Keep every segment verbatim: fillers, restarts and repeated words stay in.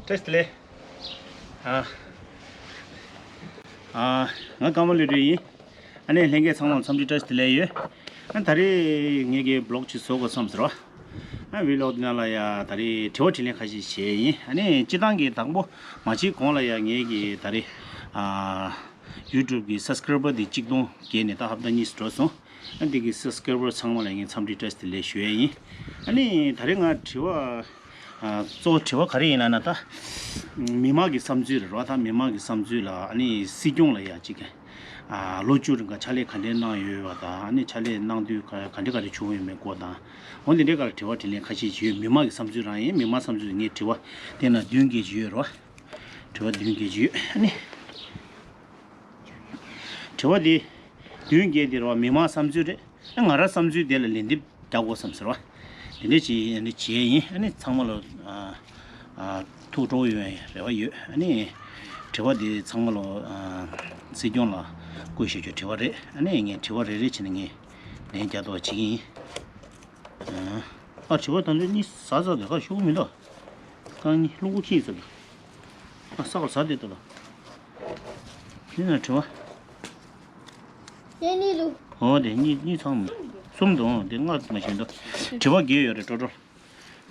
བཀྲ་ཤིས་བདེ་ལེགས། ཨ། ཨ། ང་ཀརྨ་བློ་གྲོས་ཡིན། ཨ་ནི་ལྷན་རྒྱས་ཚང་མར་འཚམས་འདྲི་བཀྲ་ཤིས་བདེ་ལེགས་ཡོད། ཨ་ད་རེས་ངེད་ཀྱིས་བི་ལོག་ཅིག་བཟོ་དགོས་བསམ་ཟེར་བ། ཨ་བི་ལོག་འདི་ནང་ལ་ཡ་ད་རེས་དྲི་བ་དྲིས་ལན་ཁ་ཤས་བྱས་ཡིན། ཨ་ནི་སྤྱི་བཏང་གི་དང་པོ་མ་བྱེད་གོང་ལ་ཡ་ངེད་ཀྱིས་ད་རེས་ཨ་ཡུ་ཊུབ་གི་སབ་སི་ཀེ་རའི་བར་དེ་གཅིག་སྟོང་བརྒལ་ནས་ད་ཧབ་ཏ་གཉིས་སུ་འགྲོ་སོང་། ཨ་འདི་གི་སབ་སི་ཀེ་རའི་བར་ཚང་མ་ལ་ངས་འཚམས་འདྲི་བཀྲ་ཤིས་བདེ་ལེགས་ཞུ་ཡས་ཡིན། ཨ་ནི་ད་རེས་ང་དྲི་བ་ཨ་གཙོ་བོ་དྲི་བ་ག་རེ་ཡིན་ལབ་ན། ད་མི་མང་གི་བསམ་ཚུལ་རེད་རོ། ད་མི་མང་གི་བསམ་ཚུལ་ལ་ཨ་ནི་སྲིད་སྐྱོང་ལ་ཡ་གཅིག་ཨ་ལོ་བཅུ་རིང་ག་ཕྱག་ལས་ག་འདྲས་གནང་ཡོད་པ་དང་། ཨ་ནི་ཕྱག་ལས་གནང་དུས་ག་ག་འདྲས་ག་འདྲས་བྱུང་ཡོད་མེད་སྐོར་དང་། འོ་འདི་འདྲས་ག་ལ་དྲི་བ་དྲིས་ལན་ཁ་ཤས་ཅིག་ཡོད། མི་མང་གི་བསམ་ཚུལ་རང་ཡིན། མི་མང་བསམ་ཚུལ་ངས་དྲི་བ་དེ་ན་བདུན་བརྒྱད་ཅིག་ཡོད་རོ། དྲི་བ་བདུན་བརྒྱད་ཅིག་ཡོད། ཨ་ནི། དྲི་བ་འདི་བདུན་བརྒྱད་འདི་རེད་བ། མི་མང་བསམ་ཚུལ་རེད། ཨ་ང་རང་བསམ་ཚུལ་དེ་ལ་ལན་འདེབས་རྒྱག་དགོས་བསམ་ཟེར་བ། དེ་འདྲས་ཅིག་ཨ་ནི་བྱས་ཡིན། ཨ་ནི་ཚང་མ་ལ་ཨ་ཨ་ཐུགས་སྤྲོ་ཡོང་ཡ་རེ་བ་ཡོད། ཨ་ནི་དྲི་བ་འདི་ཚང་མ་ལ་ཨ་སྲིད་སྐྱོང་ལ་བསྐུར་བཞག་རྒྱུ་དྲི་བ་རེད། ཨ་ནི་ངས་དྲི་བ་རེ་རེ་བྱས་ནས་ངས་ལན་རྒྱག་ཐུབ་པ་བྱེད་ཀྱི་ཡིན། ཨ་དྲི་བ་ད་ལོ་གཉིས་ཟ་ཟ་དེ་ཁ་ཤོག་མི་འདུག་རྐང་གཉིས་རླུང་བུ་ཁྱིས་ཟ་དེ། ཨ་ས་ཁར་ཟ་དེ་ལྟ་ལ། ཁྱེད་ན་དྲི་བ། ཨེ་ནི་ལུ། འོ་དེ་གཉིས་གཉིས་ཚང་མི་གསུམ་འདུག་དེ་ལྔ་མ་བྱེད་འདུག་དྲི་བ་བརྒྱད་ཡོད་རེད། ཀྲོ་ཀྲོ།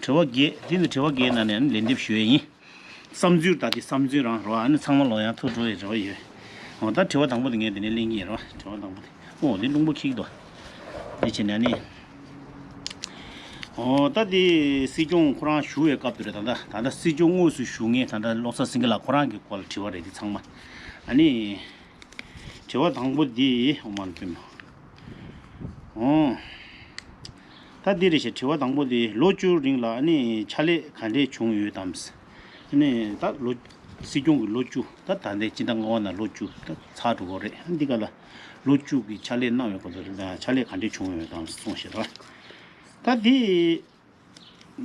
དྲི་བ་བརྒྱད། དེ་ནི་དྲི་བ་བརྒྱད་ནང་ནས་ལན་འདེབས་ཞུ་ཡས་ཡིན། བསམ་ཚུལ་ད་དེ་བསམ་ཚུལ་རང་རོ། ཨ་ནི་ཚང་མ་ལོ་ཡང་ཐུགས་སྤྲོ་ཡི་རེ་བ་ཡོད། འོ་ད་དྲི་བ་དང་པོ་དེ་ངས་དེ་ནས་གླེང་གི་ཡིན་རོ། དྲི་བ་དང་པོ་དེ། འོ་དེ་རླུང་བུ་ཁྱིག་དོ། དེ་བྱས་ནས་ནི། འོ་ད་དེ་སྲིད་སྐྱོང་ཁོ་རང་བཞུགས་པའི་སྐབས་དེ་རེད། ད་ལྟ་ད་ལྟ་སྲིད་སྐྱོང་དངོས་སུ་བཞུགས་མཁན་ད་ལྟ་བློ་བཟང་སེང་གེ་ལགས་ཁོ་རང་གི་སྐོར་ལ་དྲི་བ་རེད་དེ་ཚང་མ། ཨ་ནི། དྲི་བ་དང་པོ་འདི་ཨོ་མ་ལ་ཕེབས་མ། ཨོ། ད་འདི་རེད་ཤག་དྲི་བ་དང་པོ་འདི་ལོ་བཅུ་རིང་ལ་ཨ་ནི་ཕྱག་ལས་ག་འདྲས་བྱུང་ཡོད་དམ། ཨ་ནི་ད་ལོ་སྲིད་སྐྱོང་གི་ལོ་བཅུ། ད་ད་ལྟའི་སྤྱི་ཟླ་ལྔ་པ་ནང་ལོ་བཅུ་ད་ཚར་འགྲོ་གི་རེད། ཨ་འདི་ག་ལ་ལོ་བཅུ་གི་ཕྱག་ལས་གནང་བའི་སྐོར་དུ་ཕྱག་ལས་ག་འདྲས་བྱུང་ཡོད་དམ་གསུངས་ཤག་ད་འདི།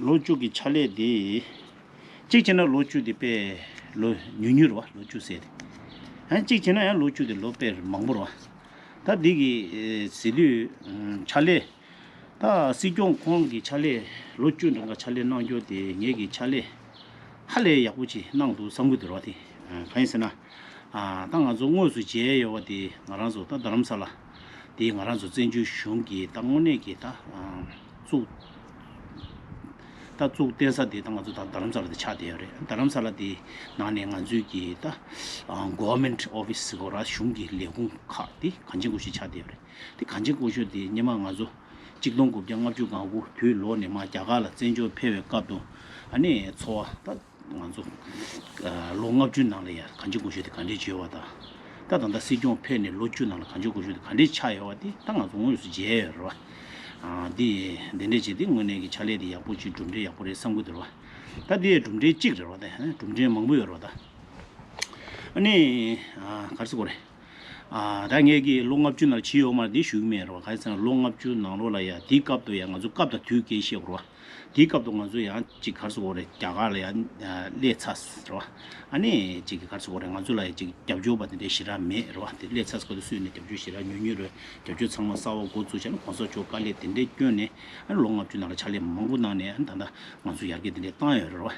ལོ་བཅུ་གི་ཕྱག་ལས་དེ། གཅིག་བྱས་ན་ལོ་བཅུ་དེ་དཔེ་ལོ་ཉུང་ཉུང་རེད་བ། ལོ་བཅུ་ཟེར་དེ། ཡང་གཅིག་བྱས་ན་ཡང་ལོ་བཅུ་དེ་ལོ་དཔེ་མང་པོ་རེད་བ། ད་འདི་གི་ཟེར་དུས་ཕྱག་ལས། ད་སྲིད་སྐྱོང་ཁོང་གི་ཕྱག་ལས་ལོ་བཅུ་འདྲ་འགའ་ཕྱག་ལས་གནང་རྒྱུ་དེ་ངེད་ཀྱི་ཕྱག་ལས་ཧ་ལས་ཡག་པོ་ཅིག་གནང་འདུག་བསམ་གྱི་འདུག་རེད་བ། དེ་གང་ཡིན་ཟེར་ན། ད་ང་ཚོ་དངོས་སུ་མཇལ་ཡོད་བ། དེ་ང་རང་ཚོ་ད་རྡ་རམ་ས་ལ། དེ་ང་རང་ཚོ་བཙན་བྱོལ་གཞུང་གི་ད་དངོས་གནས་ཀྱི་ད་བཙུགས། ད་བཙུགས་བསྟན་ས་དེ་ད་ང་ཚོ་ད་རྡ་རམ་ས་ལ་དེ་ཆགས་བསྡད་ཡོད་རེད། རྡ་རམ་ས་ལ་དེ་ནང་ནས་ང་ཚོའི་གི་ད་government office་ཟེར་དགོས་ར། གཞུང་གི་ལས་ཁུངས་ཁག་དེ་གངས་ཅན་སྐུ་ཞབས་ཆགས་བསྡད་ཡོད་རེད། དེ་གངས་ཅན་སྐུ་ཞབས་དེ་སྔོན་མ་ང་ཚོ་གཅིག་སྟོང་དགུ་བརྒྱ་ལྔ་བཅུ་ང་དགུ་དུས་ལོ་ནས་མར་རྒྱ་གར་ལ་བཙན་བྱོལ་ཕེབས་པའི་སྐབས་དུ་ཨ་ནི་འཚོ་བ་ད། ང་ཚོ་ལོ་ལྔ་བཅུ་ནང་ལ་ཡ་གངས་ཅན་སྐུ་ཞབས་དེ་ག་འདྲས་བྱས་ཡོད་པ་དང་། ད་ད་ལྟ་སྲིད་སྐྱོང་ཕེབས་ནས་ལོ་བཅུ་ནང་ལ་གངས་ཅན་སྐུ་ཞབས་དེ་ག་འདྲས་ཆགས་ཡོད་པ་དེ་ད་ང་ཚོ་དངོས་སུ་མཇལ་ཡོད་རེད་བ། འདི་འདི་འདྲས་བྱས་དེ་དངོས་གནས་ཀྱི་ཕྱག་ལས་དེ་ཡག་པོ་ཅིག་གྲུབ་འབྲས་ཡག་པོ་རེད་བསམ་གྱི་འདུག་རེད་བ། ད་འདི་གྲུབ་འབྲས་གཅིག་རེད་བ། ད་གྲུབ་འབྲས་མང་པོ་ཡོད་རེད་བ། ད་ཨ་ནི་ག་རེ་ཟེར་དགོས་རེད། ད་ངས་ཀྱི་ལོ་ལྔ་བཅུ་ནང་ལ་བྱས་ཡོད་མ་རེད་དེ་ཞུ་གི་མེད་རེད་བ། ག་རེ་ཟེར་ན་ལོ་ལྔ་བཅུ་ནང་ལོགས་ལ་ཡ་དེའི་སྐབས་དུ་ཡ་ང་ཚོ་སྐབས་དང་དུས་སྐད་བཤད་དགོས་རེད་བ། དེའི་སྐབས་དུ་ང་ཚོ་ཡང་ཅིག་ག་རེ་ཟེར་དགོས་རེད། རྒྱ་གར་ལ་ཡང་སླེབས་ཚར་རེད་བ། ཨ་ནི་ཅིག་ག་རེ་ཟེར་དགོས་རེད། ང་ཚོ་ལ་ཡང་ཅིག་རྒྱབ་སྐྱོར་བ་དེ་འདྲའི་ཞེ་དྲག་མེད་རེད་བ། དེ་སླེབས་ཚར་སྐབས་དུ་སུས་ནས་རྒྱབ་སྐྱོར་ཞེ་དྲག་ཉུང་ཉུང་རེད། རྒྱབ་སྐྱོར་ཚང་མ་གསར་པ་འགོ་བཙུགས་བྱས་ནས་གོང་ས་མཆོག་དཀའ་ལས་དེ་འདྲའི་བསྐྱོན་ནས་ཨ་ནི་ལོ་ལྔ་བཅུ་ནང་ལ་ཕྱག་ལས་མང་པོ་གནང་ནས་ཨ་ནི་ད་ལྟ་ང་ཚོ་ཡར་རྒྱས་དེ་འདྲའི་བཏང་ཡོད་རེད་བ།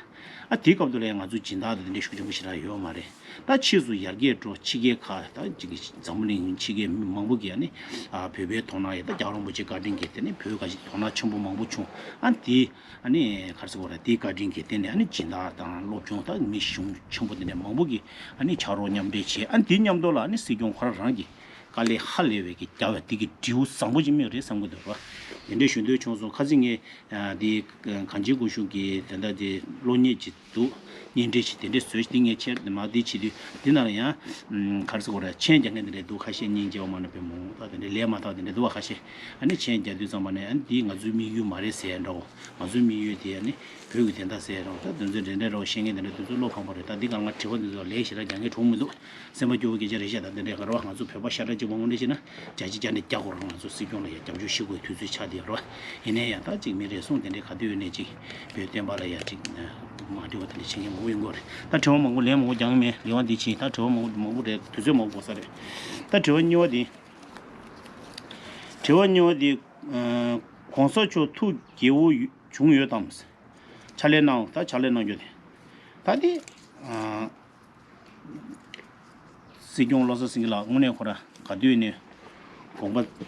ཨ་དེའི་སྐབས་དུ་ལ་ཡང་ང་ཚོ་སྦྱིན་བདག་དེ་འདྲའི་ཤུགས་ཆེན་པོ་ཞེ་དྲག་ཡོད་མ་རེད། ད་ཕྱིས་སུ་ཡར་རྒྱས་འགྲོ་ཕྱི་རྒྱལ་ཁག་ད་ཅིག་འཛམ་བུ་གླིང་ཕྱི་རྒྱལ་མི་མང་པོ་གིས་ཨ་ནི་ཨ་བོད་པའི་དོ་སྣང་ཡོད། ད་རྒྱལ་བ་རིན་པོ་ཆེ་བཀའ་དྲིན་གྱིས་དེ་ནི་བོད་ག་ཞིག་དོ་སྣང་ཆེན་པོ་མང་པོ་བྱུང་། ཨ་དེ་ཨ་ནི་ག་རེ་ཟེར་དགོས་རེད། དེའི་བཀའ་དྲིན་གྱིས་དེ་ནས་ཨ་ནི་སྦྱིན་བདག་དང་སློབ་སྦྱོང་ད་མི་གཞུང་ཆེན་པོ་དེ་འདྲ་མང་པོ་གིས་ཨ་ནི་ཕྱག་རོགས་མཉམ་འབྲེལ་བྱས། ཨ་དེ་མཉམ་དུ་ལ་ཨ་ནི་སྲིད་སྐྱོང་ཁོ་རང་རང་གིས་དཀའ་ལས་ཧ་ལས་པའི་གི་རྒྱབ་པ་དེ་གི་འབྲས་བུ་བཟང་པོ་ཅིག་སྨིན་པ་རེད་བསམ་གྱི་འདུག་ར། དེ་འདྲའི་ཞུ་འདོད་བྱུང་སོང་། ཁ་སང་ངས་དེ་གངས་ཅན་སྐུ་ཞབས་ཀྱི་དེ་འདྲ་དེ་གློག་བརྙན་ཅིག་འདུག་བརྙན་འཕྲིན་ཞིག་དེ་འདྲས་བཟོས་ཤིག་དེ་ངས་ཁྱེར་མ་དེ་བྱེད་དུས་འདི་ནང་ལ་ཡང་ག་རེ་ཟེར་དགོས་རེད། མཆན་རྒྱག་མཁན་དེ་འདྲས་འདུག་ཁ་ཤས་སྙིང་རྗེ་བ་མ་ན་པའི་མོ་ད་དེ་འདྲས་ལས་མ་དག་དེ་འདྲས་འདུག་བ། ཁ་ཤས་ཨ་ནི་མཆན་རྒྱག་དུས་ཙམ་པ་ནས་ཨ་ནི་འདི་ང་ཚོའི་དམིགས་ཡུལ་མ་རེད་ཟེར་འདྲ་བོ། ང་ཚོའི་དམིགས་ཡུལ་དེ་ཨ་ནི་བོད་ཀྱི་དེ་འདྲ་ཟེར་འདྲ་བོ། ད་དེ་ཚོ་འདྲ་འདྲ་འདྲ་བོ་བཤད་མཁན་དེ་འདྲ་དེ་ཚོ་བློ་ཕམ་པ་རེད། ད་འདི་ག་ང་དྲི་བ་འདི་ཚོ་ལས་ཞེ་དྲག་རྒྱག་མཁན་གྲོངས་མི་འདུག་སེམས་པ་སྐྱོ་བོ་སྐད་ཆ་རེད་ཤག་ད་དེ་འདྲས་ག་རེ་བ། ང་ཚོ་བོད་པ་ཤ་ཁྲག་གཅིག་པ་དངོས་གནས་བྱས་ན་བརྒྱ་ཆ་བརྒྱ་ནས་བརྒྱ་སྐོར་ང་ཚོ་སྲིད་སྐྱོང་ལ་ཡ་རྒྱབ་སྐྱོར་ཤེས་དགོས་དུས་ཚོད་ཆགས་བསྡད་ཡོད་རེད་བ། ཡིན་ནའི་ཡང་ད་ཅིག་མི་རེ་ཟུང་དེ་འདྲའི་ག་དུས་ཡོད་ནས་ཅིག་བོད་བསྟན་པ་ལ་ཡ་ཅིག་མ་འགྲིག་པ་དེ་འདྲ་བྱེད་མཁན་མང་པོ་ཡོང་གི་རེད། ད་དྲི་བ་མང་པོ་ལན་མང་པོ་རྒྱག་གི་མེད། ལེ་དབང་འདི་ཕྱིན། ད་དྲི་བ་མང་པོ་མང་པོ་རེད། དུས་ཚོད་མང་པོ་འགོར་ས་རེད། ད་དྲི་བ་གཉིས་པ་འདི། དྲི་བ་གཉིས་པ་འདི། ཨ། གོང་ས་མཆོག་ཐུགས་དགྱེས་པོ་བྱུང་ཡོད་དམ། ཕྱག་ལས་གནང་། ད་ཕྱག་ལས་གནང་རྒྱུ་དེ། ད་དེ་ཨ། སྲིད་སྐྱོང་བློ་བཟང་སེང་གེ་ལགས་དངོས་གནས་ཁོ་རང་ག་དུས་ནས་དགོངས་པ་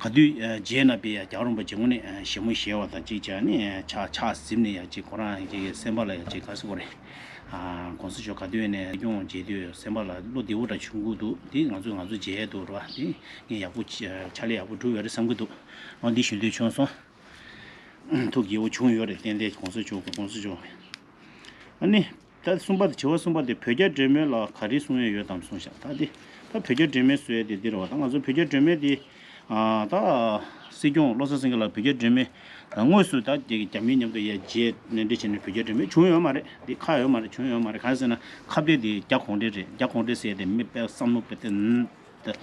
ཨ། ག་དུས་ཨ། མཇལ་ན་དཔེ་ཡ་རྒྱལ་བ་རིན་པོ་ཆེ་དངོས་གནས་ཨ། ཞལ་མོ་ཞལ་བ་དང་གཅིག་བྱས་ནས་ཕྱག་ཕྱག་གཟིམ་ནས་ཡ་གཅིག་ཁོ་རང་གི་སེམས་པ་ལ་ཡ་གཅིག་ག་ཟེར་དགོས་རེད། ཨ། གོང་ས་མཆོག་ག་དུས་ནས་སྲིད་སྐྱོང་མཇལ་དུས་སེམས་པ་ལ་བློ་བདེ་བོ་འདྲ་བྱུང་གི་འདུག་དེ་ང་ཚོས་ང་ཚོ་མཇལ་འདུག་ར། དེ་ངས་ཡག་པོ་ཕྱག་ལས་ཡག་པོ་བསྒྲུབས་ཡོད་རེད་བསམ་གྱི་འདུག་འོ་འདི་ཞུ་འདོད་བྱུང་སོང་། ཐུགས་དགྱེས་པོ་བྱུང་ཡོད་རེད། ཏན་ཏན་གོང་ས་མཆོག་གི་གོང་ས་མཆོག་ཨ་ནི། ད་གསུམ་པ་དེ་དྲི་བ་གསུམ་པ་དེ་བོད་རྒྱ་འབྲེལ་མོལ་ལ་ག་རེ་གསུང་ཡས་ཡོད་དམ་གསུངས་ཤག་ད་དེ་ད་བོད་རྒྱ་འབྲེལ་མོལ་བཟོ་ཡས་དེ་འདི་རེད་བ། ད་ང་ཚོ་བོད་རྒྱ་འབྲེལ་མོལ་དེ་ཨ། ད་སྲིད་སྐྱོང་བློ་བཟང་སེང་གེ་ལགས་བོད་རྒྱ་འབྲེལ་མོལ་དངོས་སུ་ད་རྒྱ་རྒྱ་མིའི་མཉམ་དུ་ཡ་མཇལ་གནས་འདྲི་བྱས་ནས་བོད་རྒྱ་འབྲེལ་མོལ་བྱུང་ཡོད་མ་རེད། འདི་ཁ་ཡོད་མ་རེད། བྱུང་ཡོད་མ་རེད། གང་ཟེར་ན་ཁ་གཏད་དེ་རྒྱ་གུང་ཁྲན་རེད། རྒྱ་གུང་ཁྲན་ཟེར་ཡས་དེ་མི་དཔེ་བསམ་བློ་དཔེ་དེ། ད་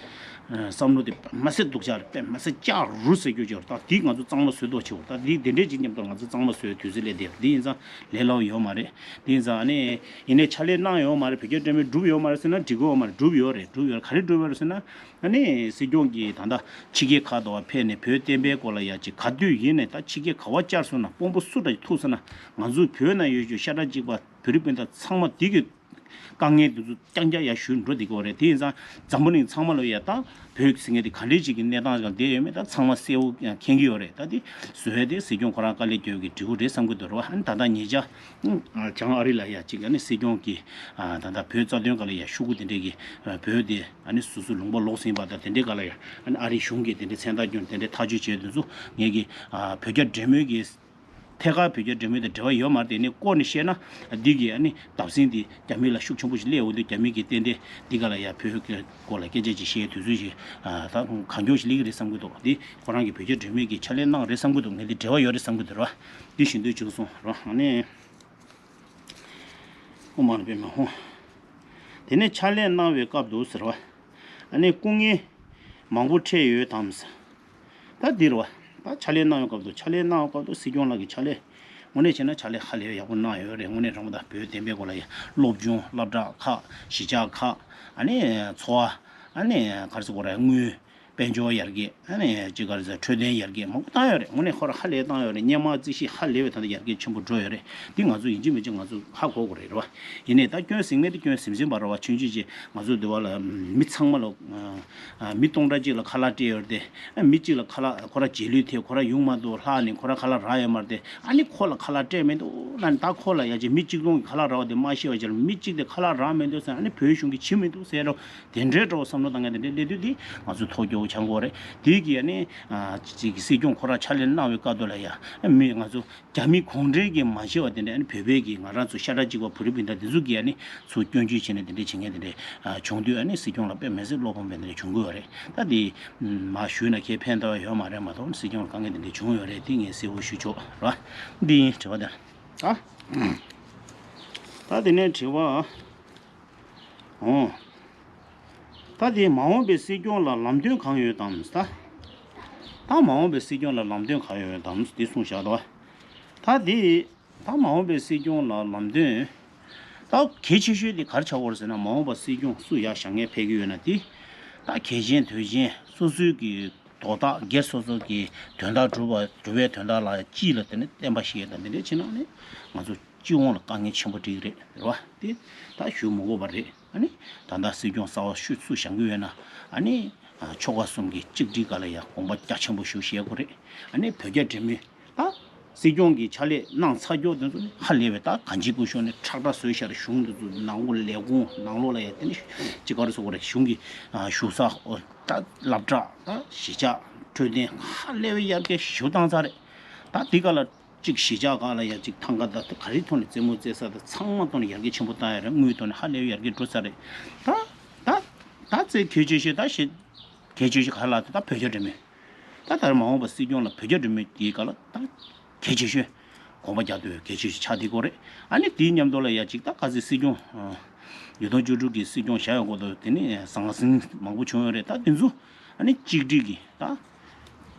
བསམ་བློ་དེ་མ་སེ་སྡུག་ཅག་རེད། དཔེ་མ་སེ་ལྕགས་རུ་ཟེར་རྒྱུ་ཅིག་རེད། ད་འདི་ང་ཚོ་གཙང་མ་བཟོས་མདོག་ཆེ་བོ། ད་འདི་འདི་འདྲས་ཅིག་མཉམ་དུ་ང་ཚོ་གཙང་མ་བཟོས་དུས་ཚོད་སླེབས་བསྡད་འདི་ཡིན་ཙང་ལས་སླ་བོ་ཡོད་མ་རེད། འདི་ཡིན་ཙང་ཨ་ནི་ཡིན་ནའི་ཕྱག་ལས་གནང་ཡོད་མ་རེད། བོད་རྒྱ་འབྲེལ་མོལ་བསྒྲུབས་ཡོད་མ་རེད་ཟེར་ན་འགྲིག་གི་ཡོད་མ་རེད། བསྒྲུབས་ཡོད་རེད། བསྒྲུབས་ཡོད་རེད། ག་རེ་བསྒྲུབས་ཡོད་རེད་ཟེར་ན་ཨ་ནི་སྲིད་སྐྱོང་གིས་ད་ལྟ་ཕྱི་རྒྱལ་ཁག་ཏུ་ཕེབས་ནས་བོད་བསྟན་པའི་སྐོར་ལ་ཡ་ཅིག་ག་དུས་ཡིན་ནའི་ད་ཕྱི་རྒྱལ་ག་པར་བཅར་སོང་ན་དཔོན་པོ་སུ་འདྲ་ཞིག་ཐུག་སོང་ན་ང་ཚོའི་བོད་ནང་ཡོད་རྒྱུ་ཤ་ཁྲག་གཅིག་པ་བོད་རིགས་སྤུན་ཟླ་ཚང་མ་འདི་གི་དཀའ་ངལ་འདི་ཚོ་རྐྱང་རྐྱང་ཡར་ཞུས་འགྲོ་བསྡད་ཀྱི་ཡོད་རེད། དེ་ཡིན་ཙང་འཛམ་བུ་གླིང་ཚང་མ་ལ་ཡ་ད་བོད་ཟེར་མཁན་དེ་ག་འདྲས་ཅིག་གི་གནས་སྟངས་སྒང་བསྡད་ཡོད་མེད་ད་ཚང་མ་གསལ་བོ་མཁྱེན་གྱི་ཡོད་རེད། ད་དེ་བཟོ་ཡ་དེ་སྲིད་སྐྱོང་ཁོ་རང་དཀའ་ལས་སྐྱོན་གྱི་འབྲས་བུ་རེད་བསམ་གྱི་འདུག་རེད་བ། ཨ་ནི་ད་ལྟ་ཉེ་ཆར་བྱང་ཨ་རི་ལ་ཡ་ཅིག་ཨ་ནི་སྲིད་སྐྱོང་གིས་ད་ལྟ་བོད་རྩ་དོན་སྒང་ལ་ཡ་ཤོག་གུ་དེ་འདྲས་ཀྱི་བོད་དེ་ཨ་ནི་སོ་སོ་ལུང་པ་ལོག་ཟིན་པ་དང་དེ་འདྲས་སྒང་ལ་ཡ་ཨ་ནི་ཨ་རི་གཞུང་གིས་དེ་འདྲས་མཚན་རྟགས་བསྐྱོན་དེ་འདྲས་ཐག་གཅོད་བྱས་དེ་ཚོ་ངེད་ཀྱི་བོད་རྒྱ་འབྲེལ་མོལ་གྱི་ཐད་ཀར་བོད་རྒྱ་འབྲེལ་མོལ་དང་འབྲེལ་བ་ཡོད་མ་རེད། དེ་ནས་བསྐོར་ནས་བཤད་ན་འདི་གི་ཨ་ནི་བརྡབ་གསིག་འདི་རྒྱ་མི་ལ་ཤུགས་ཆེན་པོ་ཞིག་སླེབས་འོང་དུས་རྒྱ་མི་གིས་ཏན་ཏན་འདི་ག་ལ་ཡ་བོད་ཀྱི་སྐོར་ལ་སྐད་ཆ་ཅིག་བཤད་དུས་ཚོད་ཅིག་ད་གང་མགྱོགས་ཤིག་སླེབས་ཀྱི་རེད་བསམ་གྱི་འདུག་འདི་ཁོ་རང་གིས་བོད་རྒྱ་འབྲེལ་མོལ་གྱི་ཕྱག་ལས་གནང་རེད་བསམ་གྱི་འདུག་ངས་འདི་འབྲེལ་བ་ཡོད་རེད་བསམ་གྱི་འདུག་ར། འདི་བཞིན་དུ་བྱུང་སོང་ར། ཨ་ནི་ཨོ་མ་ལ་པེ་མ་ཧོ། དེ་ནས་ཕྱག་ལས་གནང་བའི་སྐབས་སུ་ཟེར་བ། ཨ་ནི་སྐུ་ངལ་མང་པོ་འཕྲད་ཡོད་དམ། ད་འདིར་བ། ད་ཕྱག་ལས་གནང་བའི་སྐབས་སུ་ཕྱག་ལས་གནང་བའི་སྐབས་སུ་སྲིད་སྐྱོང་ལགས་ཀྱི་ཕྱག་ལས། དངོས་གནས་བྱས་ན་ཕྱག་ལས་ཧ་ལས་ཡག་པོ་གནང་ཡོད་རེད། དངོས་གནས་རང་མོ་དང་བོད་བསྟན་པའི་སྐོར་ལ་ཡ་སློབ་སྦྱོང་སློབ་གྲྭ་ཁག་གཞིས་ཆགས་ཁག་ཨ་ནི་འཚོ་བ་ཨ་ནི་ག་རེ་ཟེར་དགོས་རེད། དངུལ་དཔལ་འབྱོར་ཡར་རྒྱས་ཨ་ནི་ཅི་ག་རེ་ཟེར་འཕྲོད་བསྟེན་ཡར་རྒྱས་མང་པོ་བཏང་ཡོད་རེད། དངོས་གནས་ཁོ་རང་ཧ་ལས་བཏང་ཡོད་རེད། སྔོན་མ་རྩིས་གཞི་ཧ་ལས་པའི་ད་ལྟ་ཡར་རྒྱས་ཆེན་པོ་འགྲོ་ཡོད་རེད། འདི་ང་ཚོ་ཡིན་གཅིག་མིན་གཅིག་ང་ཚོ་ཧ་གོ་དགོས་རེད་རེད་བ། ཡིན་ནའི་ད་སྐྱོན་ཟིན་མེད་དེ་སྐྱོན་ཟིན་ཟིན་པ་རེད་བ། ཆུང་ཆུང་ཅིག་ང་ཚོ་འདི་བ་ལ་མི་ཚང་མ་ལ་མི་སྟོང་ཕྲག་གཅིག་ལ་ཁ་ལག་སྤྲད་ཡོད་རེད་དེ། མི་གཅིག་ལ་ཁ་ལག་ཁོ་ར་རྗེས་ལུས་ཐེབས་ཁོ་ར་ཡོང་མ་འདུག་ལྷག་ནས་ཁོ་ར་ཁ་ལག་རག་ཡོད་མ་རེད་དེ། ཨ་ནི་ཁོ་ལ་ཁ་ལག་སྤྲད་མི་འདུག་ལབ་ནས་ད་ཁོ་ལ་ཡ་ཅིག་མི་གཅིག་སྟོང་གི་ཁ་ལག་རག་པ་དེ་མ་ཤེས་པ་ཅིག་ལ་མི་གཅིག་དེ་ཁ་ལག་རག་མི་འདུག་ཟེར་ཨ་ནི་བོད་གཞུང་གིས་བྱེད་མི་འདུག་ཟེར་རོ། དེ་འདྲའི་འགྲོ་བསམ་བློ་བཏང་མཁན་དེ་འདྲའི་སླེབས་དུས་དེ་ང་ཚོ་ཐོ་སྐྱོ་བོ་ཆགས་ཀྱི་ཡོད་རེད། དེ་གི་ཨ་ནི་ཅིག་སྲིད་སྐྱོང་ཁོ་ར་ཕྱག་ལས་གནང་བའི་སྐབས་དུ་ལ་ཡ་མི་ང་ཚོ་རྒྱ་མི་གུང་ཁྲན་གྱིས་མ་བྱས་པ་དེ་འདྲ་ཨ་ནི་བོད་པའི་གི་ང་རང་ཚོ་ཤ་ཁྲག་གཅིག་པ་བོད་རིགས་སྤུན་ཟླ་འདི་ཚོ་གིས་ཨ་ནི་ཚུར་སྐྱོན་བརྗོད་བྱས་ནས་དེ་འདྲ་བྱེད་མཁན་དེ་འདྲ་བྱུང་དུས་ཨ་ནི་སྲིད་སྐྱོང་ལ་དཔེ་མི་སྲིད་བློ་ཕམ་པའི་དེ་འདྲ་བྱུང་གི་ཡོད་རེད། ད་དེ་མར་ཞུས་ན་ཁྱེད་ཕན་ཐོགས་ཡོད་མ་རེད་མ་གཏོགས་སྲིད་སྐྱོང་ལ་དཀའ་ངལ་དེ་འདྲ་བྱུང་ཡོད་རེད། དེ་ངས་གསལ་བོ་ཞུ་ཆོག་ར། འདི་ཡིན་དྲི་བ་དེ། ད་ད་དེ་ནས་དྲི་བ། འོ། ད་དེ་མ་འོངས་པའི་སྲིད་སྐྱོང་ལ་ལམ་སྟོན་གང་ཡོད་དམ་ད། ད་མ་འོངས་པའི་སྲིད་སྐྱོང་ལ་ལམ་སྟོན་གང་ཡོད་དམ་དེ་གསུངས་བཞག་འདུག་ད་དེ་ད་མ་འོངས་པའི་སྲིད་སྐྱོང་ལ་ལམ་སྟོན་ད་གལ་ཆེ་ཤོས་དེ་ག་རེ་ཆགས་ཀྱི་ཡོད་རེད་ཟེར་ན། མ་འོངས་པ་སྲིད་སྐྱོང་སུ་ཡར་བཞེངས་མཁན་ཕེབས་ཀྱི་ཡོད་ན་དེ་ད་གལ་ཆེན་དོན་ཆེན་སོ་སོའི་གི་དོ་བདག་སྒེར་སོ་སོ་གི་དོན་དག་སྒྲུབ་པ་སྒྲུབ་པའི་དོན་དག་ལ་སྤྱི་ལ་དེ་ནས་བརྟེན་པ་ཞིག་ཡོད་དང་དེ་འདྲ་བྱས་ན་ནི་ང་ཚོ་སྤྱི་ཡོངས་ལ་དཀའ་ངལ་ཆེན་པོ་འགྲིག་གི་རེད་རེད་བ། དེ་ད་ཞུ་མི་དགོས་པ་རེད། ཨ་ནི་ད་ལྟ་སྲིད་སྐྱོང་གསར་པ་ཤོད་སུ་བཞེངས་ཀྱི་ཡོད་ན་ཨ་ནི་ཆོལ་ཁ་གསུམ་གྱི་གཅིག་སྒྲིལ་སྒང་ལ་ཡང་དགོངས་པ་རྒྱ་ཆེན་པོ་ཞིག་བཞེས་དགོས་རེད། ཨ་ནི་བོད་རྒྱ་འབྲེལ་མོལ་ད་སྲིད་སྐྱོང་གི་ཕྱག་ལས་གནང་ཚར་ཀྱོག་དེ་ཚོ་ནི་ཧ་ལས་པའི་ད་གང་ཅིའི་སྐུ་ཞབས་ནས་ཁྲག་ཁྲག་བཟོས་ཤར་གཞུང་དེ་ཚོ་ནང་ལོགས་ལས་ཁུངས་ནང་ལོགས་ལ་ཡང་དེ་ནི་ཅི་ག་རེ་ཟེར་དགོས་རེད། གཞུང་གི་བཞུགས་ས་ད་སློབ་གྲྭ་ད་གཞིས་ཆགས་འཕྲོད་བསྟེན་ཧ་ལས་པའི་ཡར་རྒྱས་ཞེ་པོ་བཏང་ཚར་རེད། ད་དེ་ག་ལ། གཅིག་གཞིས་ཆགས་ཁག་ལ་ཡང་གཅིག་ཐང་ག་ད་ག་རེའི་ཐོག་ནས་རྩེད་མོ་རྩེ་ས་དང་ཚང་མ་ཐོག་ནས་ཡར་རྒྱས་ཆེན་པོ་བཏང་ཡ་རེད། དངུལ་ཐོག་ནས་ཧ་ལས་པའི་ཡར་རྒྱས་འགྲོ་ཚར་རེད། ད་ད་ད་རྩེ་གལ་ཆེ་ཤོས་ད་ཞེ་གལ་ཆེ་ཤོས་ག་ལ་ད་བོད་རྒྱ་འབྲེལ་མོལ། ད་ད་མ་འོངས་པ་སྲིད་སྐྱོང་ལ་བོད་རྒྱ་འབྲེལ་མོལ་དེའི་སྐབས་ལ་ད་གལ་ཆེ་ཤོས་དགོངས་པ་རྒྱག་འདོད་གལ་ཆེ་ཤོས་ཆགས་བསྡད་ཀྱི་ཡོད་རེད། ཨ་ནི་དེའི་མཉམ་དུ་ལ་ཡ་གཅིག་ད་ག་ཚོད་སྲིད་སྐྱོང་ཉིས་སྟོང་བཅུ་དྲུག་གི་སྲིད་སྐྱོང་བཞག་ཡོད་སྐོར་དུ་དེ་ནས་ཟང་ཟིང་མང་པོ་བྱུང་ཡོད་རེད། ད་དེ་ཚོ་ཨ་ནི་གཅིག་སྒྲིལ་གྱི་ད།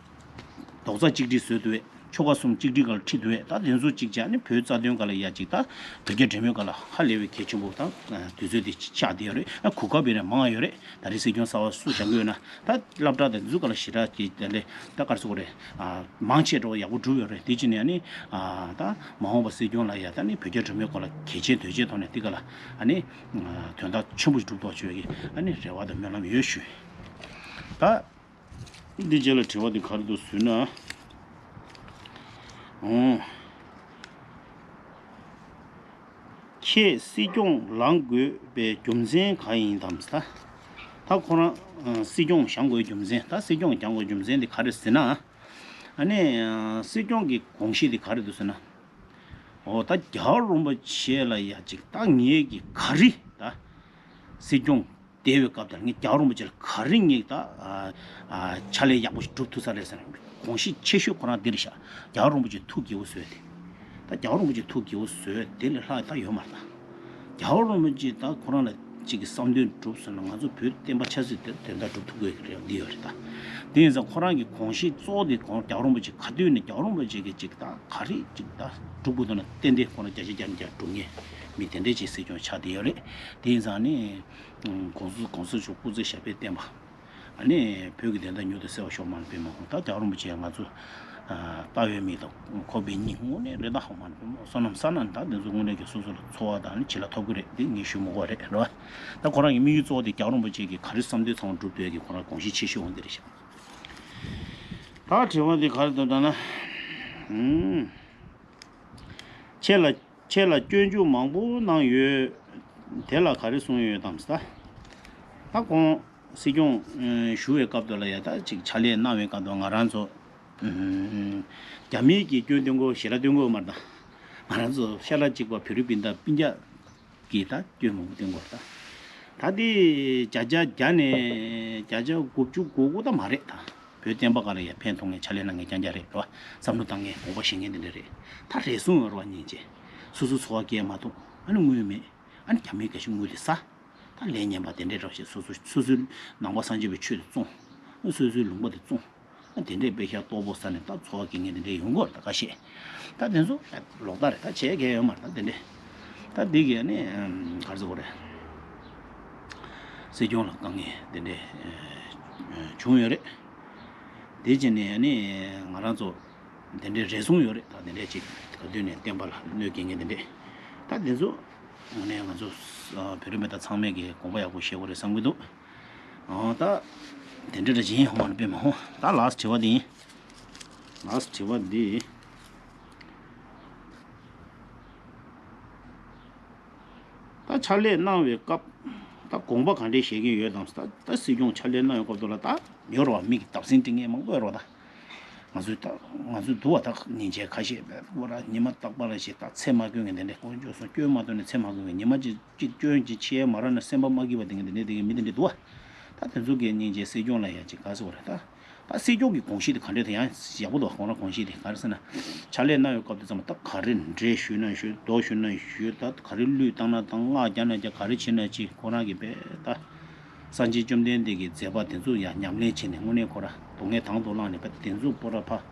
རྡོག་རྩ་གཅིག་སྒྲིལ་བཟོས་འདུག་བས། ཆོལ་ཁ་གསུམ་གཅིག་སྒྲིལ་སྒང་ལ་ཁྲིད་འདུག་བས། ད་དེ་ཚོ་གཅིག་བྱས་ནས་བོད་རྩ་དོན་སྒང་ལ་ཡ་གཅིག་ད་བོད་རྒྱ་འབྲེལ་མོལ་སྒང་ལ་ཧ་ལས་པའི་གལ་ཆེན་པོ་ད་དུས་ཚོད་དེ་ཆགས་བསྡད་ཡོད་རེད། ཨ་གོ་སྐབས་ཡིན་ན་མང་ཡོད་རེད། ད་རེས་སྲིད་སྐྱོང་གསར་པ་སུ་བཞེངས་ཀྱི་ཡོད་ན་ད་སློབ་གྲྭ་དང་འཛུགས་སྒང་ལ་ཞེ་དྲག་གི་དེ་འདྲ་ད་ག་རེ་ཟེར་དགོས་རེད། ཨ་མང་ཆེ་འགྲོ་བ་ཡག་པོ་གྲུབ་ཡོད་རེད། དེ་ཕྱིན་ནས་ནི་ཨ་ད་མ་འོངས་པ་སྲིད་སྐྱོང་ལ་ཡ་ད་ནི་བོད་རྒྱ་འབྲེལ་མོལ་སྐོར་ལ་གལ་ཆེན་དོན་ཆེན་ཐོག་ནས་འདི་ག་ལ་ཨ་ནི་དོན་དག་ཆེན་པོ་ཞིག་སྒྲུབ་ཐུབ་ཆོག་གི་ཨ་ནི་རེ་བ་དང་སྨོན་ལམ་ཡོད་ཞུ། ད་འདི་རྗེས་ལ་དྲི་བ་འདི་ག་རེ་འདུག་ཟེར་ན། ཨོ། ཁྱེད་སྲིད་སྐྱོང་ལངས་དགོས་པའི་རྒྱུ་མཚན་གང་ཡིན་དམ་ཟེར། ད་ཁོ་རང་ཨ་སྲིད་སྐྱོང་བཞེངས་དགོས་རྒྱུ་མཚན། ད་སྲིད་སྐྱོང་བཞེངས་དགོས་རྒྱུ་མཚན་དེ་ག་རེ་ཟེར་ན། ཨ་ནི་ཨ་སྲིད་སྐྱོང་གི་དགོངས་གཞི་དེ་ག་རེ་འདུག་ཟེར་ན། འོ་ད་རྒྱལ་བ་རིན་པོ་ཆེ་ལ་ཡ་ཅིག་ད་ངེད་ཀྱི་ག་རེ་ད་སྲིད་སྐྱོང་བསྡད་པའི་སྐབས་དེར་ངས་རྒྱལ་བ་རིན་པོ་ཆེ་ལ་ག་རེ་ངས་ད་ཨ་ཨ་ཕྱག་ལས་ཡག་པོ་ཞིག་སྒྲུབ་ཐུབ་ས་རེད་ཟེར་ན་དགོངས་གཞི་ཆེ་ཤོས་ཁོ་རང་འདི་རེད་ཤག་རྒྱལ་བ་རིན་པོ་ཆེ་ཐུགས་དགྱེས་པོ་བཟོས་ཏེ། ད་རྒྱལ་བ་རིན་པོ་ཆེ་ཐུགས་དགྱེས་པོ་བཟོས་དེ་ལས་ལྷག་ད་ཡོད་མ་རེད་ད། རྒྱལ་བ་རིན་པོ་ཆེ་ད་ཁོ་རང་ལ་གཅིག་གི་བསམ་དོན་འགྲུབ་སོང་ན་ང་ཚོ་བོད་བསྟན་པ་ཆབ་སྲིད་དེ་དོན་དག་སྒྲུབ་ཐུབ་དགོས་ཀྱི་རེད་འདི་ཡོད་རེད་ད། དེ་ཡིན་ཙང་ཁོ་རང་གི་དགོངས་གཞི་གཙོ་བོ་དེ་ཁོང་རྒྱལ་བ་རིན་པོ་ཆེ་ག་དུས་ནས་རྒྱལ་བ་རིན་པོ་ཆེ་གི་གཅིག་ད་ག་རེ་གཅིག་ད་སྒྲུབ་དགོས་འདུག་ན་ཏན་ཏན་ཁོ་རང་བརྒྱ་ཆ་བརྒྱ་ནས་བརྒྱ་སྒྲུབ་མཁན་མི་དེ་འདྲས་ཅིག་སྲིད་སྐྱོང་ཆགས་བསྡད་ཡོད་རེད། དེ་ཡིན་ཙང་ནི་༸གོང་ས་༸གོང་ས་མཆོག་སྐུ་ཚེ་ཞབས་པད་བརྟན་པ། ཨ་ནི་བོད་ཀྱི་བདེན་མཐའ་མྱུར་དུ་གསལ་བར་ཤོག་མ་ནི་པད་མ་ཧོ། ད་རྒྱལ་བ་རིན་པོ་ཆེ་ང་ཚོ་ཨ་ལྟ་བའི་མིག་དང་ཁོག་པའི་སྙིང་དངོས་གནས་རེད་ད་ཧོ་མ་ནི་པད་མ་ཧོ། བསོད་ནམས་བསགས་ན་ད་འདི་ཚོ་དངོས་གནས་ཀྱི་སོ་སོ་ལ་འཚོ་བ་དང་ནི་བྱིན་རླབས་ཐོབ་ཀྱི་རེད། འདི་ངས་ཞུ་མི་དགོས་རེད་རེད་བ། ད་ཁོ་རང་གི་དམིགས་ཡུལ་གཙོ་བོ་དེ་རྒྱལ་བ་རིན་པོ་ཆེ་གིས་ག་རེ་བསམ་དོན་ཚང་མ་སྒྲུབ་འདོད་ཀྱི་ཁོ་རང་དགོངས་གཞི་ཆེ་ཤོས་འོང་འདི་རེད་ཤག་ད་དྲི་བ་འདི་ག་རེ་འདུག་ལྟ་ན། ཨུམ། ཁྱེད་ལ་ཁྱེད་ལ་སྐྱོན་འཇུག་མང་པོ་གནང་ཡོད། དེ་ལ་ག་རེ་གསུངས་ཡོད་དམ་ཟེར། ད་ཁོང་སྲིད་སྐྱོང་ཨ་ཞུ་བའི་སྐབས་དུ་ལ་ཡ་ད་ཅིག་ཕྱག་ལས་གནང་བའི་སྐབས་དུ་ང་རང་ཚོ་ཨ་རྒྱ་མིའི་གི་སྐྱོན་སྟོན་གོ་ཞེ་དྲག་སྟོན་གོ་མ་རེད་ད། ང་རང་ཚོ་ཤ་ཁྲག་གཅིག་པ་བོད་རིགས་སྤུན་ཟླ་སྤུན་ཀྱག་གི་ད་སྐྱོན་མང་པོ་སྟོན་གོ་རེད་ད། ད་དེ་བརྒྱ་ཆ་བརྒྱ་ནས་བརྒྱ་ཆ་དགུ་བཅུ་གོ་དགུ་ད་མ་རེད་ད། བོད་བསྟན་པ་སྒང་ལ་ཡ་ཕན་ཐོགས་མཁན་ཕྱག་ལས་གནང་མཁན་རྐྱང་རྐྱང་རེད་རེད་བ། བསམ་བློ་བཏང་མཁན་དགོངས་པ་བཞེས་མཁན་དེ་འདྲ་རེད། ད་རེ་ཟུང་ཡོད་རེད་བ་སྙིང་རྗེ། སོ་སོའི་འཚོ་བ་སྐྱེལ་མ་ཐུབ་ཨ་ནི་དངུལ་མེད། ཨ་ནི་རྒྱ་མིའི་དགའ་ཤོས་དངུལ་དེ་ཟ། ད་ལས་ངན་པ་དེ་འདྲས་རོགས་བྱེད་སོ་སོ་སོ་སོའི་ནང་པ་སངས་རྒྱས་པའི་ཆོས་དེ་བཙོང་། སོ་སོའི་ལུང་པ་དེ་བཙོང་། ཨ་དེ་འདྲས་དཔེ་ཤ་ལྟོགས་པོ་ཟ་ནས་ད་འཚོ་བ་སྐྱེལ་མཁན་དེ་འདྲས་ཡོང་གི་རེད་ད་ཁ་ཤས། ད་དེ་ཚོ་ལོག་ལྟ་རེད་ད་བྱས་མཁན་ཡོད་མ་རེད་ད་དེ་འདྲས། ད་འདི་གས་ནི་ག་རེ་ཟེར་དགོས་རེད། སྲིད་སྐྱོང་ལ་དཀའ་ངལ་དེ་འདྲས་བྱུང་ཡོད་རེད། དེ་བྱས་ནས་ནི་ང་རང་ཚོ་དེ་འདྲའི་རེ་ཟུང་ཡོད་རེད་ད། དེ་འདྲའི་ཅིག་ག་དུས་ནས་བསྟན་པ་ལ་གནོད་སྐྱེལ་མཁན་དེ་འདྲས། ད་དེ་ཚོ་དངོས་གནས་ང་ཚོ་བོད་རིགས་མི་དག་ཚང་མས་ཀྱི་དགོངས་པ་ཡག་པོ་བཞེས་དགོས་རེད་བསམ་གྱི་འདུག་ཨོ་ད་དེ་འདྲ་འདྲ་ཅིག་ཡིན་ཧོ་མ་ནི་པད་མ་ཧོ། ད་ལཱསི་དྲི་བ་འདི་ཡིན། ལཱསི་དྲི་བ་འདི། ད་ཕྱག་ལས་གནང་བའི་སྐབས་ད་དགོངས་པ་ག་འདྲས་བཞེས་ཀྱི་ཡོད་དམ། ད་ད་སྲིད་སྐྱོང་ཕྱག་ལས་གནང་བའི་སྐབས་དུ་ལ་ད་ཡོད་རེད་བ། མི་གི་བརྡབ་གསིག་སྤྲད་མཁན་མང་པོ་ཡོད་རེད་བ་ད། ང་ཚོའི་ད་ང་ཚོའི་འདུག་བ་ད་ཉིན་བྱེད་ཁ་ཤས་པས་པོ་ར་ཉི་མ་རྟག་པར་ཞིག་ད་ཚེ་མ་གོས་མཁན་དེ་འདྲས་དཀོན་མཆོག་གསུམ་སྐྱོན་མ་གཏོགས་ནས་ཚེ་མ་གོས་མཁན་ཉི་མ་གཅིག་གཅིག་སྐྱོན་གཅིག་ཆེ་མ་རག་ན་སེམས་པ་མ་སྐྱིད་པ་དེ་འདྲས་དེ་འདྲས་དེ་འདྲས་མི་དེ་འདྲས་འདུག་བ། ད་དེ་ཚོ་གི་སྙིང་རྗེ་སྲིད་སྐྱོང་ལ་ཡ་ཅིག་ག་ཟེར་བ་རེད་ད། ད་སྲིད་སྐྱོང་གི་དགོངས་གཞི་དེ་ག་འདྲས་དེ་ཡང་ཡག་པོ་འདུག་ཁོང་རང་དགོངས་གཞི་དེ་ག་རེ་ཟེར་ན། ཕྱག་ལས་གནང་བའི་སྐབས་དེ་ཙམ་ད་ག་རེ་འགྲེལ་ཞུས་ན་ཞུས། མདོ་ཞུས་ན་ཞུས། ད་ག་རེ་གླུ་བཏང་ན་བཏང་། སྔགས་རྒྱག་ན་རྒྱག་ག་རེ་བྱེད་ན་བྱེད། ཁོ་རང་གི་དཔེ་ད་སངས་རྒྱས་བཅོམ་ལྡན་འདས་ཀྱི་མཛད་པ་དེ་ཚོ་ཡང་ཉམས་ལེན་བྱས་ནས་དངོས་གནས་ཁོ་རང་སྡུག་བསྔལ་དང་དུ་བླངས་ནས་དཔེ་དེ་ཚོ་པོ་ར་ཕ།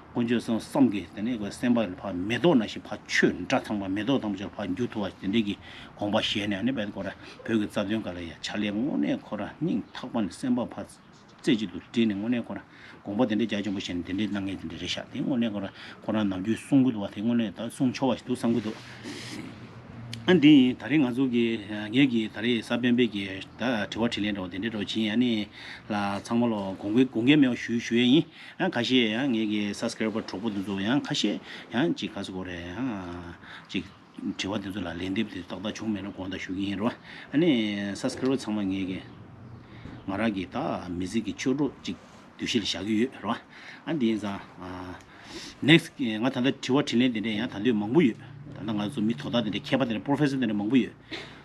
དཀོན་མཆོག་གསུམ་བསམ་གྱིས་དེ་ནས་ཁོའི་སེམས་པ་ལ་ཕར་མེ་ཏོག་ནང་བཞིན་ཕར་ཆོས་འདྲ་ཚང་པ་མེ་ཏོག་དང་པོ་ཅིག་ཕར་འགྱུར་ཐུབ་པ་དེ་འདྲས་ཀྱི་དགོངས་པ་བཞེས་ནས་ཨ་ནི་དཔེ་ཁོ་ར་བོད་ཀྱི་རྩ་དོན་སྒང་ལ་ཡ་ཕྱག་ལས་དངོས་གནས་ཁོ་ར་སྙིང་ཐག་པ་ནས་སེམས་པ་ཕར་རྩེ་གཅིག་ཏུ་དྲིལ་ནས་དངོས་གནས་ཁོ་ར་དགོངས་པ་དེ་འདྲས་རྒྱ་ཆེན་པོ་བཞེས་ནས་དེ་འདྲས་གནང་མཁན་དེ་འདྲས་རེད་ཤག་དེ་དངོས་གནས་ཁོ་ར་ཁོ་རང་ནམ་རྒྱུན་གསུང་གི་འདུག་བ། དེ་དངོས་གནས་ད་གསུང་ཆོག་པ་ཞིག་འདུག་བསམ་གྱི་འདུག་ཨ་འདི་ཡིན། ད་རེས་ང་ཚོ་གི་ངེད་ཀྱི་ད་རེས་གཟའ་སྤེན་པའི་གི་ད་དྲི་བ་དྲིས་ལན་འདྲ་བོ་དེ་འདྲས་འདྲ་བོ་བྱིན། ཨ་ནི་ལ་ཚང་མ་ལོ་དགོངས་འགལ་དགོངས་འགལ་མེད་པ་ཞུ་ཞུ་ཡས་ཡིན། ཡང་ཁ་ཤས་ཡང་ངེད་ཀྱི་སབ་སི་ཀ་རའི་བར་གྲོགས་པོ་དེ་ཚོ་ཡང་ཁ་ཤས་ཡང་ཅིག་ག་ཟེར་དགོས་རེད། ཡང་ཅིག་དྲི་བ་དེ་ཚོ་ལ་ལན་འདེབས་དེ་ཏག་ཏག་བྱུང་མེད་ན་དགོངས་དག་ཞུ་གི་ཡིན་རོ། ཨ་ནི་སབ་སི་ཀ་རའི་བར་ཚང་མ་ངེད་ཀྱི་ང་རང་གི་ད་མི་ཚེ་གི་ཆོས་གྲོགས་ཅིག་འདུ་ཤེས་ལ་བཞག་གི་ཡོད་རོ། ཨ་འདི་ཡིན་ཙང་ནེག་སི་ང་ད་ལྟ་དྲི་བ་དྲིས་ལན་དེ་འདྲས་ཡང་ད་ལྟ་མང་པོ་ཡོད། ད་ལྟ་ང་ཚོ་མི་དོ་བདག་དེ་འདྲས་མཁས་པ་དེ་འདྲས་པོ་རོ་ཕེ་སར་དེ་འདྲས་མང་པོ་ཡོད།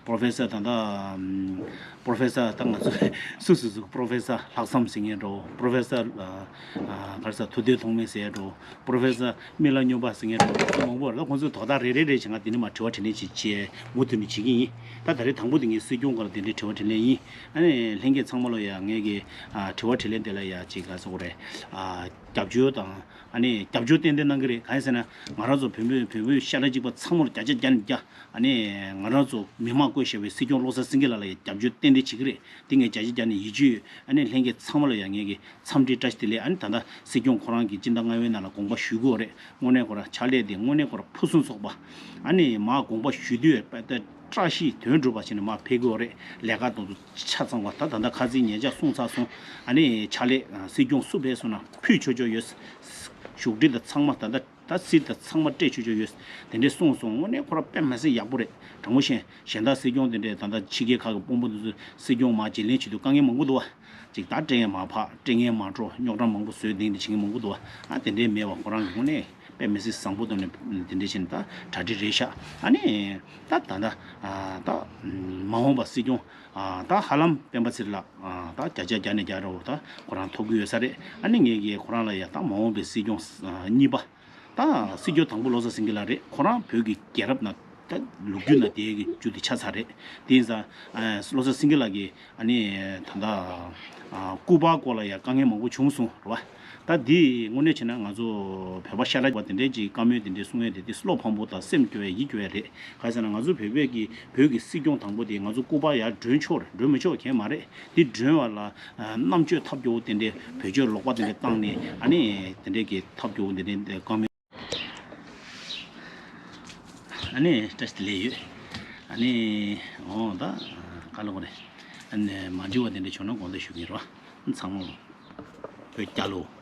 པོ་རོ་ཕེ་སར་ད་ལྟ་ཨམ། པོ་རོ་ཕེ་སར་ད་ང་ཚོ་སུ་སུ་སུ་པོ་རོ་ཕེ་སར་ལྷག་བསམ་ཟེར་མཁན་འགྲོ། པོ་རོ་ཕེ་སར་ཨ་ཨ་ག་རེ་ཟེར་ཐུབ་བསྟན་ཐོགས་མེད་ཟེར་འགྲོ། པོ་རོ་ཕེ་སར་རྨི་ལམ་སྨྱོན་པ་ཟེར་མཁན་འགྲོ། མང་པོ་རེད། ཁོང་ཚོའི་དོ་བདག་རེ་རེ་རེ་བྱས་ང་འདི་ནས་མར་དྲི་བ་དྲིས་ལན་ཅིག་བྱས་མུ་མཐུད་ནས་བྱེད་ཀྱི་ཡིན། ད་ད་རེས་དང་པོ་དེ་ངས་སྲིད་སྐྱོང་སྒང་ལ་དེ་འདྲའི་དྲི་བ་དྲིས་ལན་ཡིན། ཨ་ནི་ལྷན་རྒྱས་ཚང་མ་ལོ་ཡ་ངས་ཀྱི་ཨ་དྲི་བ་དྲིས་ལན་དེ་ལ་ཡ་ཅིག་ག་རེ་ཟེར་དགོས་རེད། ཨ། རྒྱབ་སྐྱོར་དང་ཨ་ནི་རྒྱབ་སྐྱོར་ཏན་ཏན་གནང་གི་རེད། གང་ཡིན་ཟེར་ན་ང་རང་ཚོ་བོད་པའི་བོད་པའི་ཤ་ཁྲག་གཅིག་པ་ཚང་མར་བརྒྱ་ཆ་བརྒྱ་ནས་བརྒྱ་ཨ་ནི་ང་རང་ཚོ་མི་མང་བསྐོས་བཞག་པའི་སྲིད་སྐྱོང་བློ་བཟང་སེང་གེ་ལགས་ལ་ཡང་རྒྱབ་སྐྱོར་ཏན་ཏན་བྱེད་ཀྱི་རེད། དེ་ངས་བརྒྱ་ཆ་བརྒྱ་ནས་ཡིད་ཆེས་ཡོད། ཨ་ནི་ལྷན་རྒྱས་ཚང་མ་ལ་ཡང་ངས་ཀྱི་འཚམས་འདྲི་བཀྲ་ཤིས་བདེ་ལེགས། ཨ་ནི་ད་ལྟ་སྲིད་སྐྱོང་ཁོ་རང་གི་སྤྱི་ཟླ་ལྔ་པའི་ནང་ལ་དགོངས་པ་ཞུ་དགོས་རེད། དངོས་གནས་ཁོ་རང་ཕྱག་ལས་དེ་དངོས་གནས་ཁོ་རང་ཕུན་སུམ་ཚོགས་པ། ཨ་ནི་མར་དགོངས་པ་ཞུ་དུས་བཀྲ་ཤིས་དོན་འགྲུབ་པ་བྱས་ནས་མར་ཕེབས་དགོས་རེད། ལས་ཀ་དང་དུ་ཆ་ཚང་བ། ད་ད་ལྟ་ཁ་རྩང་ཉེ་ཆར་གསུངས་ཚར་སོང་། ཨ་ནི་ཕྱག་ལས་སྲིད་སྐྱོང་སུ་ཕེབས་སོང་ན་ཕུལ་ཆོག་ཆོག་ཡོད། བཞུགས་ཁྲི་དང་ཚང་མ་ད་ལྟ་ད་སྲིད་དང་ཚང་མ་སྤྲད་ཆོག་ཆོག་ཡོད། དེ་འདྲས་གསུངས་སོང་། དངོས་གནས་ཁོ་རང་དཔེ་མི་སྲིད་ཡག་པོ་རེད། དྲང་པོ་བཤད། གཞན་དག་སྲིད་སྐྱོང་དེ་འདྲས་ད་ལྟ་ཕྱི་རྒྱལ་ཁག་གི་དཔོན་པོ་དེ་ཚོ་སྲིད་སྐྱོང་མར་བརྗེ་ལེན་བྱེད་དུས་དཀའ་ངལ་མང་པོ་འདུག་བ། ཅིག་ད་སྤྲད་མཁན་མར་ཕབ། སྤྲད་མཁན་མར་འགྲོ། རྙོག་དྲ་མང་པོ་བཟོས་བསྡད་འདི་བྱེད་མཁན་མང་པོ་འདུག་བ། ཨ་དེ་འདྲས་མེད་པ་ཁོ་རང་གི་དངོས་གནས་དཔེ་མི་སྲིད་བཟང་པོ་འདུག་ནས་དེ་འདྲས་བྱས་ནས་ད་གྲ་སྒྲིག་རེད་ཤག་ཨ་ནི་ད་ད་ད་ད་མ་འོངས་པ་སྲིད་སྐྱོང་ད་ཧ་ལམ་སྤེན་པ་ཚེ་རིང་ལགས་ད་བརྒྱ་ཆ་བརྒྱ་ནས་བརྒྱ་རེད་བ། ད་ཁོ་རང་ཐོབ་ཀྱི་ཡོད་ས་རེད། ཨ་ནི་ངས་ཀྱིས་ཁོ་རང་ལ་ཡ་ད་མ་འོངས་པའི་སྲིད་སྐྱོང་གཉིས་པ། ད་སྲིད་སྐྱོང་དང་པོ་བློ་བཟང་སེང་གེ་ལགས་རེད། ཁོ་རང་བོད་ཀྱི་རྒྱལ་རབས་ནང་ད་ལོ་རྒྱུས་ནང་དེ་གི་རྒྱུ་དེ་ཆགས་ཚར་རེད། དེ་ཡིན་ཙང་བློ་བཟང་སེང་གེ་ལགས་ཀྱིས་ཨ་ནི་ད་ལྟ་སྐུ་པར་སྐོར་ལ་ཡང་དཀའ་ངལ་མང་པོ་བྱུང་སོང་རེད་བ། ད་འདི་དངོས་གནས་བྱས་ན་ང་ཚོ་བོད་པ་ཤ་ཁྲག་པ་དེ་འདྲའི་ཅིག་བཀའ་མོལ་དེ་འདྲའི་གསུང་ཡས་དེ་དེ་བློ་ཕམ་པོ་དང་སེམས་སྐྱོ་བས་ཡིད་སྐྱོ་བས་རེད། ག་རེ་ཟེར་ན་ང་ཚོ་བོད་པའི་གི་བོད་ཀྱི་སྲིད་སྐྱོང་དང་པོ་དེ་ང་ཚོ་སྐུ་པར་ཡར་སྒྲོན་ཆོག་རེད། སྒྲོན་མི་ཆོག་གང་ཡང་མ་རེད། དེ་སྒྲོན་པ་ལ་རྣམ་དཔྱོད་ཐབས་སྐྱོ་བོ་དེ་འདྲའི་བེད་སྤྱོད་ལོག་པ་དེ་འདྲའི་བཏང་ནས་ཨ་ནི་དེ་འདྲའི་གི་ཐབས་སྐྱོ་བོ་དེ་འདྲའི་བཀའ་མོལ། ཨ་ནི་བཀྲ་ཤིས་བདེ་ལེགས་ཡོད། ཨ་ནི་འོ་ད་ག་ལ་གོ་རེད། ཨ་ནི་མ་འགྲིག་པ་དེ་འདྲ་བྱུང་ན་དགོངས་དག་ཞུ་གི་ཡིན་རོ། ཚང་མ་བོད་རྒྱལ་ལོ།